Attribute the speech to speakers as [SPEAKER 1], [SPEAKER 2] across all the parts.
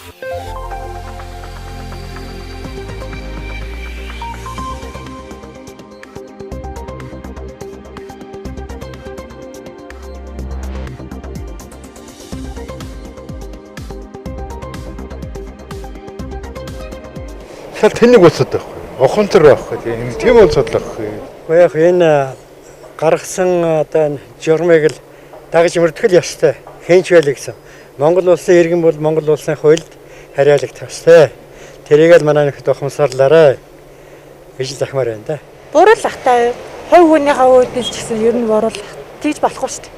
[SPEAKER 1] Тэгэхээр тэнэг улсад байхгүй. Ухамсар байхгүй. Тийм улсад л байхгүй.
[SPEAKER 2] Гэхдээ яг энэ гаргасан одоо энэ журмыг л дагаж мөрдөх л ёстой. Хэнч байл гэсэн. Монгол улсын иргэн бол Монгол улсын хуульд харьяалагдах ёстой. Тэрийг л манай нөхөд ухамсарлаарай гэж л захимаар байна да.
[SPEAKER 3] Буруу л ах та. Хувь хүнийхээ үйлдэл ч гэсэн ер нь буруу л ах. Тэгж болохгүй шүү дээ.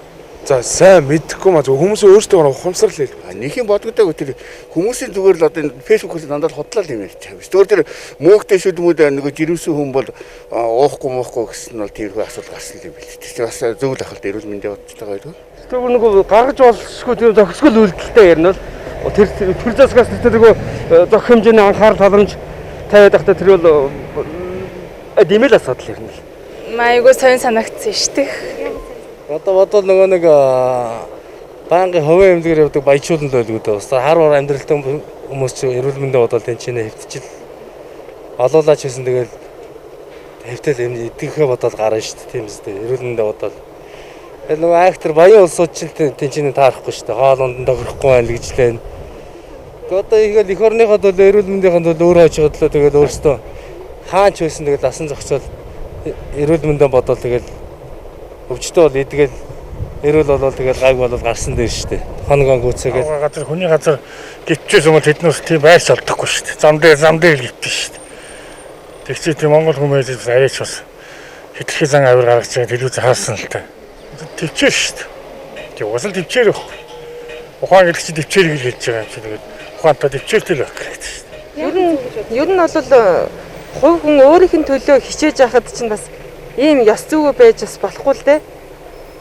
[SPEAKER 4] За сайн мэдэхгүй маа зөв хүмүүс өөрсдөө ухамсар л хэл.
[SPEAKER 5] Нэг юм бодогдоогүй тэр хүмүүсийн зүгээр л одоо энэ фэйсбүүкээс дандаа л худлаа юм ярьж байгаа. Зүгээр тэр мөөгтэй шүдмүүд нөгөө жирэмсэн хүн бол уухгүй муухгүй гэсэн нь бол тиймэрхүү асуудал гарсан юм билээ. Тэр бас зөв л ахalta эрүүл мэндийн бодолтойгоо байлгүй.
[SPEAKER 6] Тэр нөгөө гаргаж болшгүй тийм зохисгол үйлдэлтэй ярина бол тэр төр засгаас тэр нөгөө зохих хэмжээний анхаарал халамж тавиад байхдаа тэр бол димэл асуудал ярина л.
[SPEAKER 7] Айгуу сонь санагдсан шүү дээ.
[SPEAKER 8] Одоо бодвол нөгөө нэг байнгын хувийн эмнэлгээр явдаг баяжуулан л байлгүй дээ. Бас хар уур амьдралтай хүмүүс чи эрүүл мэндийн бодвол тэн чинээ хэвтчихэл олоолаач гэсэн тэгэл хэвтэл юм идэхээ бодвол гарна шүү дээ. Тийм үстэй. Эрүүл мэндийн бодвол. Тэр нөгөө айхтар баян улсууд чинь тэн чинээ таарахгүй шүү дээ. Хоол унд тохирохгүй байна гэж лээ. Одоо ингээл эх орныхоо төлөө эрүүл мэндийн төлөө өөрөө очиход л тэгэл өөрсдөө хаан ч байсан тэгэл асан зохицол эрүүл мэндийн бодвол тэгэл өвчтөө бол идгээл эрүүл болол тэгэл гайг болол гарсан дээр шүү дээ. Хоногон гүцээгээл
[SPEAKER 9] газар хүний газар гिचсэн юм бол тэднээс тийм байрч олдохгүй шүү дээ. Зам дээр л гिचсэн шүү дээ. Тэгчээ тийм Монгол хүмүүс арайч бас хэтэрхий зан авир гаргаж байгаа телевиз хаасан л та. Төвчээр шүү дээ. Тэг уусал төвчээр байхгүй. Ухаан гэдэг чинь төвчээр гэж хэлж байгаа юм чинь тэгээд ухаантай төвчээртэй л байх хэрэгтэй шүү дээ.
[SPEAKER 10] Ер нь бол хувь хүн өөрийнх нь төлөө хичээж байхад чинь бас ийм ёс зүйгүй байж бас болохгүй л дээ.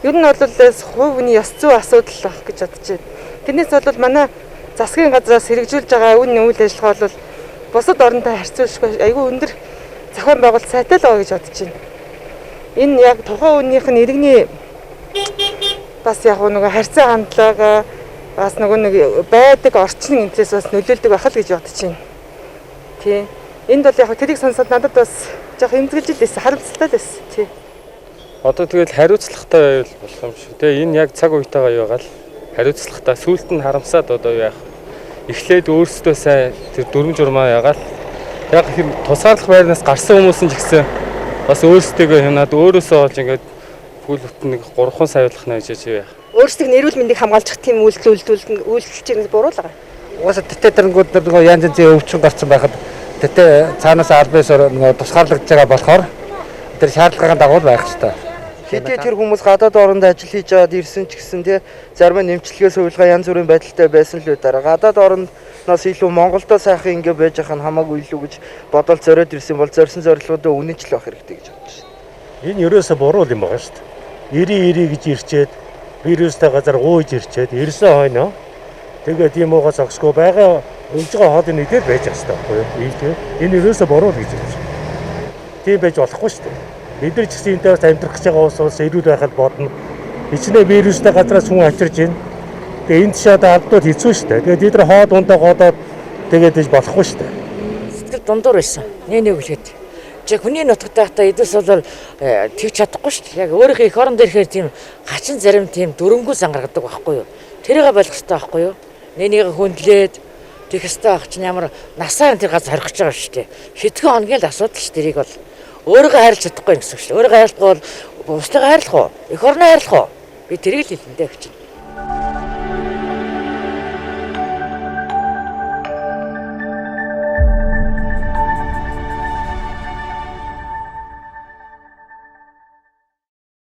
[SPEAKER 10] Ер нь бол хувь хүний ёс зүй асуудал байх гэж бодож байна. Тэрнээс бол манай засгийн газраас хэрэгжүүлж байгаа үн үйл ажиллагаа бол бусад оронтой харьцуулшгүй айгүй өндөр зохион байгуулалт сайтай л байгаа гэж бодож байна. Энэ яг тухайн хүнийх нь иргэний бас яг нөгөө харьцаа хандлага бас нөгөө нэг байдаг орчин энэс бас нөлөөлдөг байх л гэж бодож байна. Тий. Энд бол яг тэрийг сонсоод надад бас жоох эмзэгэлж л байсан, харамсалтай л байсан. Тий.
[SPEAKER 11] Одоо тэгэл хариуцлагатай байвал болох юм шиг. Тэгээ энэ яг цаг үетэйгээ юу байгаа л хариуцлагатай сүулт нь харамсаад одоо юу яах. Эхлээд өөрсдөө сайн тэр дүрм журмаа ягаал. Яг тусгаарлах байрнаас гарсан хүмүүс нь ч гэсэн бас өөрсдөө хянаад өөрөөсөө олж ингээд бүл бүтэн нэг 3 сая болох нэ гэж яах.
[SPEAKER 12] Өөрсдөө эрүүл мэндийг хамгаалах тийм үйлдэл үйлдэлж буруу л байгаа.
[SPEAKER 13] Угаасаа тэтэ тэрнгүүд нөгөө янз янзын өвчин гарсан байхад тэтэ цаанаас аль биесээр нөгөө тусгаарлагдж байгаа болохоор тэр шаардлагын дагуу байх хэрэгтэй.
[SPEAKER 14] Хэдий тэр хүмүүс гадаад оронд ажил хийж аваад ирсэн ч гэсэн тий зарим нь эмчилгээ сувилгаа янз бүрийн байдалтай байсан л үү дараа. Гадаад орноос илүү Монголдо сайхан ингэ байж байгаа нь хамаагүй илүү гэж бодол зориод ирсэн бол зорьсон зорилгоодоо үнэнч л байх хэрэгтэй гэж бодож байна.
[SPEAKER 9] Энэ ерөөсө буруу юм байгаа шүү дээ. 90 гэж ирчээд вирустай газар гуйж ирчээд ирсэн хойноо тэгээд ийм уугаа зогсгүй байгаа өвж байгаа хоолыг нэгдэл байж байгаа байхгүй юу? Энэ ерөөсө буруу л гэж хэлж байна. Тийм байж болохгүй шүү дээ. Бид нар ч гэсэн энтэй бас амьдрах гэж байгаа улс эрүүл байхад бодно. Хичнээн вирустай газраас хүн авчирж байна. Тэгээ энэ жишээ одоо алдууд хэцүү шүү дээ. Тэгээд бид нар хоод ундаа годоод тэгээд иж болохгүй шүү дээ.
[SPEAKER 15] Сэтгэл дундуур байсан. Нэг үлгээд. Чи хүний нутагт байхдаа эдээс бол тэгж чадахгүй шүү дээ. Яг өөрийнхөө эх орон дээр ихээр тийм хачин зарим тийм дөрөнгөө сан гаргадаг байхгүй юу? Тэрийг ойлгох хэрэгтэй байхгүй юу? Нэг хүндлээд тэгэх ёстой байх чинь ямар насаар тэр газар хорих гэж байгаа шүү дээ. Хэдхэн хоногийн л асуудал шүү тэрийг бол өөрийгөө хайрлаж чадахгүй юм гэсэн үг шүү дээ. Өөрийгөө хайрлахгүй бол бусдыг хайрлах уу? Эх орноо хайрлах уу? Би тэрийг л хэлнэ дээ гэж.